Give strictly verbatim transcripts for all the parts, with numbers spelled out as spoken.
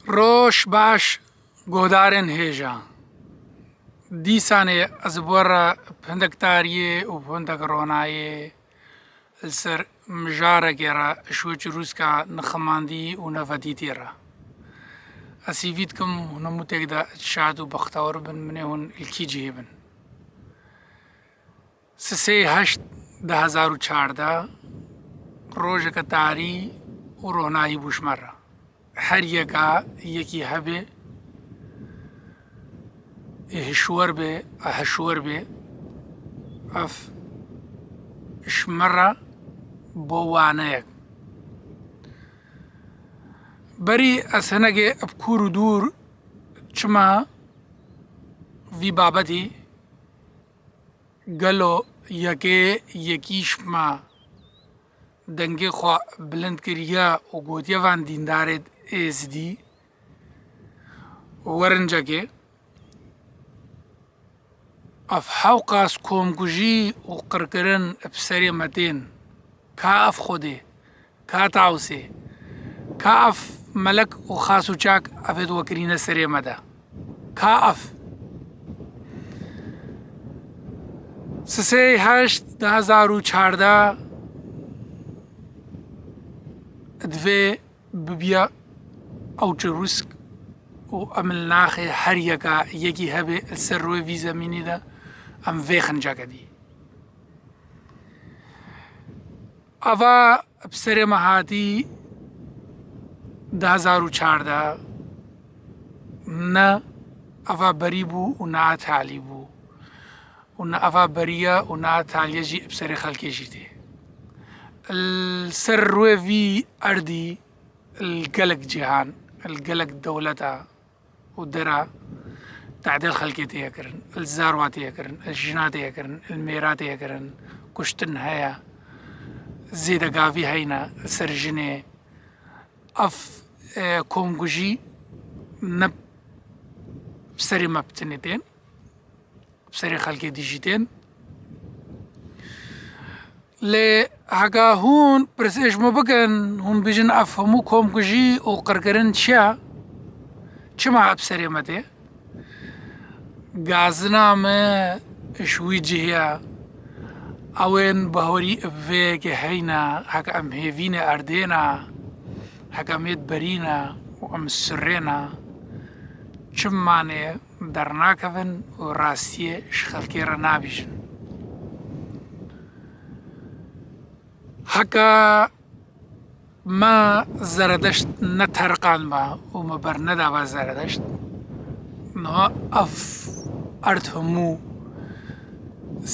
Roj baş, godarên hêja. Dîsanê ez bi we re bi hindek tariyê û bi hindek ronayê li ser mijarekê re ji wê çirûska niximandî û nevedîtî re. Ez hîvî dikim hûn hemû têk de şad û bextewar bin, minê hûn li kî cihê bin. Sisê heşt du hezar û çardeh, rojeke tarî û ronahî bû ji me re. Her yeka yekî hebe, ê hişwer be, a hişwer be, ev ji me re bo waneyek. Berî ez hinekê bi kûr û dûr çima vî babetî, gelo yekê yekî ji me dengê xwe bilind kiriye û gotiye van dîndarê êzidî, werin cekê, ev hewqas komkujî û qirkirin bi serê me tên, ka ev Xwedê, ka Tawsê, ka ev melek û xas û çak evê di wekirîne serê me de. Ka ev. Sisê heşt du hezar û çardeh divê bibiya ew çirûsk û em li naxê her yeka yekî hebe li ser rûyê vî zemînî de em vêxin ceke dî. Ava bi serê me hatî du hezar û çardeh, ne ava berî bû û ne a talî bû û ne ava beriye û ne a taliye jî bi serê xelkê jî tê. Li ser rûyê vî erdî, li gelek cîhan, li gelek dewleta û dera tedêl xelkê tê ye kirin, li zarwa tê ye kirin, li jina tê ye kirin, li mêra tê ye kirin, kuştin heye, zêdegavî heyne li ser jinê. Ev, e, komkujî ne bi serê me bi tinê tên, bi serê xelkê dî jî tên. Lê heka hûn pirsê ji min bikin, hûn bijin ev hemû komkujî û qirkirin çi ye? Çima bi serê me tê? Gazina me ji wî cihê ye. Ew ên bawerî bi vê yekê heyne, heke em hêvînê erdê ne, heke em ê berî ne û em sirrê ne, çi manê dernakevin û rastiyê ji xelkê re nabîjin. Heke me Zeredeşt neteriqandiba û me bernedaba Zeredeşt, niha ev erd hemû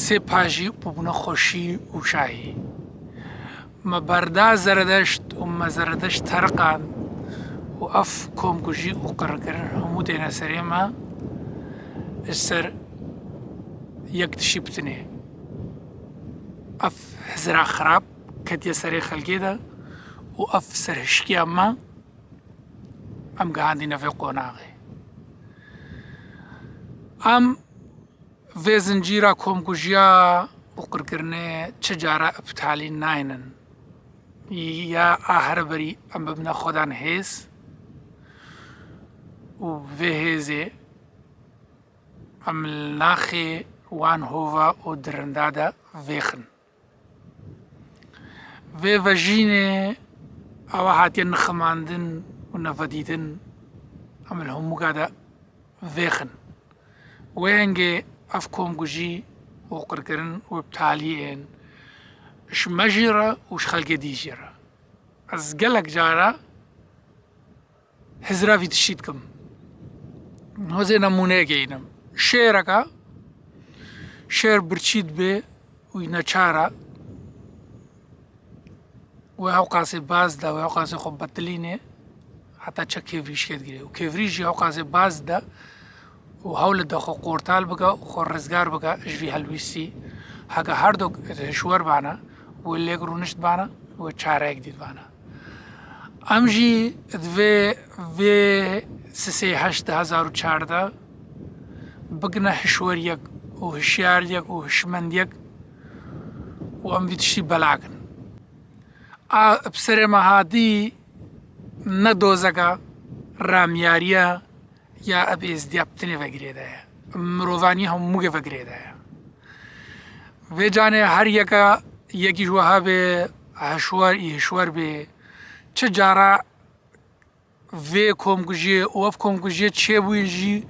sê pajî bûbûne xweşî û şahî. Me berda Zeredeşt û me Zeredeşt teriqand û ev komkujî û qirkirin hemû têne serê me, ji ser yek tişî bitinê. Ev hizira xirab ketiye serê xelkê de û ev serhişkiya me em gihandîne vê qonaxê. Em vê zincîra komkujiya û qirkirinê çi cara bi talî naynin. Ya a her berî em bibine xwedan hêz û vê hêzê em li naxê wan hova û dirinda de vêxin. Vê vejînê awa hatiye niximandin û nevedîtin, em li hemûka de vêxin. Wê hingê ev komkujî û qirkirin û bi talî ên ji me jî re û ji xelkê dî jî re. Ez gelek cara hizra vî tiştî dikim. Hozê nemûneyekê înim. Şêreka, şêr birçî dibe û neçar e. Wê hewqasê baz de, wê hewqasê xwe betilînê, heta çek kêvrîşkê digire. Û kêvrîş jî hewqasê baz de û hewl dide xwe qortal bike û xwe rizgar bike ji vî helwîstî. Heke herdok hişwer bane, wê lêk rûnişt bane, wê çareyek dît bane. Em jî divê vê sisê heşt du hezar û çardeh bigine hişweriyek û hişyariyek û hişmendiyek û em vî tiştî belakin. A bi serê me hatî ne dozeka, ramiyariya ya ev êzdiya bi tinê ve girêdaye. Mirovaniya hemû ge ve girêdaye. Vê canê her yeka yekî ji we hebe heşwer, î hişwer bê, çi cara vê komkujiyê û ev komkujiyê çêbûyî jî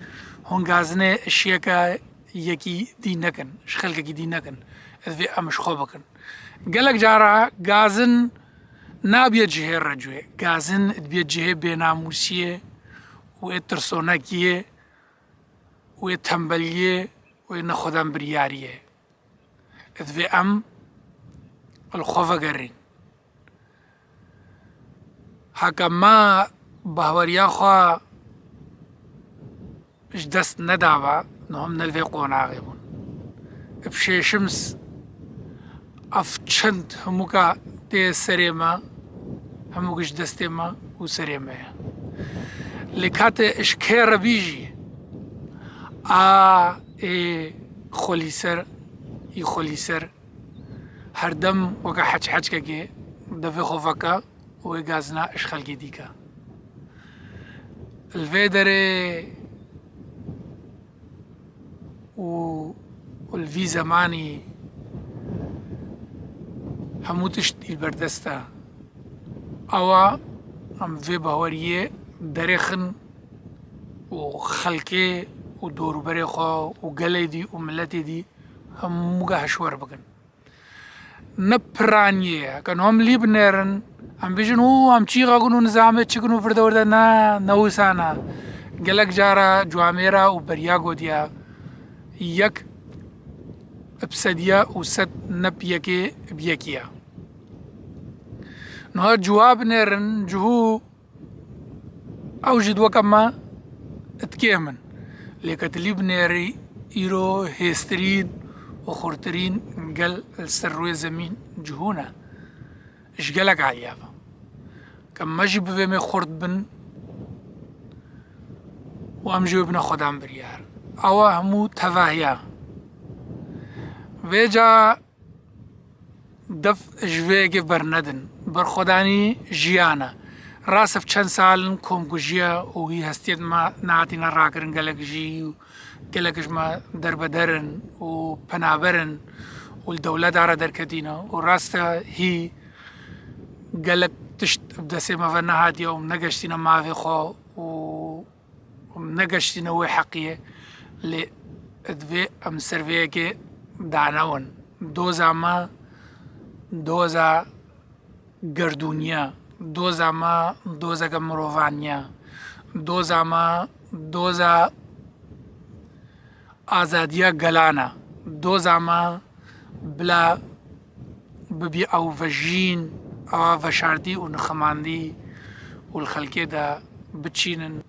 hûn gazinê işiyeke yekî dî nekin, ji xelkekî dî nekin. Divê em ji xwe bikin. Gelek cara gazin nabiye cihê recwê. Gazin dibiye cihê bênamûsiyê û ê tirsonekiyê û ê tembeliyê û ê nexwedan biryariyê. Divê em li xwe vegerîn. Heke me bahweriya xwe ji dest nedaba, niha em ne li vê qonaxê bûn. Bi şêşim s-, ev çend hemûka tê serê me, hemûk ji destê me û serê me ye. Lê katê ji kê re bî jî, a ê xwelîser, î xwelîser, her dem weke heçheçkekê devê xwe veke û wê gazina ji xelkê dîke. Li vê derê û, û li vî zemanî hemû tişt î li ber dest e. Awa em vê baweriyê derêxin û xelkê û dorûberê xwe û gelê dî û miletê dî hemû ge heşwer bikin. Ne piraniyê ye. Ke niha em lî binêrin, em bêjin, û em çîxa kin û nizamê çi kin û virde virde, ne, ne wisa ne. Gelek cara Cuamêra û beriya gotiye, yek bi sediya û sed ne bi yekê bi yekî ye. Niha cuwa binêrin, cihû Ew jî di weke me ditkêm in. Lê ke tu lî binêrî, îro hêztirîn û xurtirîn gel li ser rûyê zemîn cihû ne. Ji gelek aliyê ve. Ke me jî bivê mê xurt bin û em jî wê bine xwedan biryar. Ewa hemû tevahiya. Vêca Dev ji vê yekê bernedin. Berxwedanî jiyan e. Rast ev çend sal in komkujî ye û hî hestiyên me nehatîne rakirin, gelek jî gelek ji me derbeder in û penaber in û li dewleta re derketîne û rast e hî gelek tişt bi destê me ve nehatiye û negeştîne mavê xwe û Hûn negeştîne wê heqiyê, lê divê em ser vê yekê danewin. Doza me doza gerdûniye, doza me dozeke mirovaniye, doza me doza azadiya gelan e. Doza me bila bibî ew vejîn, ewa veşartî û nixemandî û li xelkê de biçînin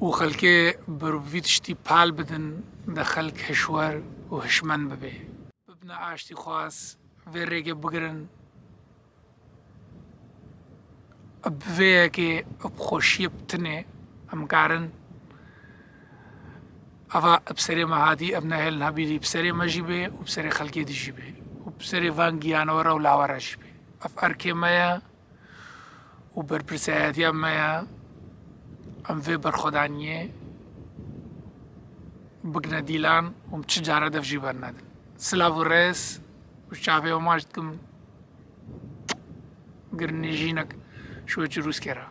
û xelkê ber bi vî tiştî pal bidin, de xelk hişwer û hişmend bibe. Bibine aştîxwaz, vê rêkê bigirin. Bi vê yekê, bi xweşiyê bi tinê em karin eva bi serê me hatî, ev nehêlin hebîrî bi serê me jî bê û bi serê xelkê dî jî bê û bi serê van giyanewera û lawera jî bê. Ev erkê me ye û berpirsiyaretiya me ye. Em vê berxwedaniyê bigine dîlan û em çi care dev jî bernedin. Silav û rêz û çavê we maç dikim. Girnêjînek ji we çirûskê re.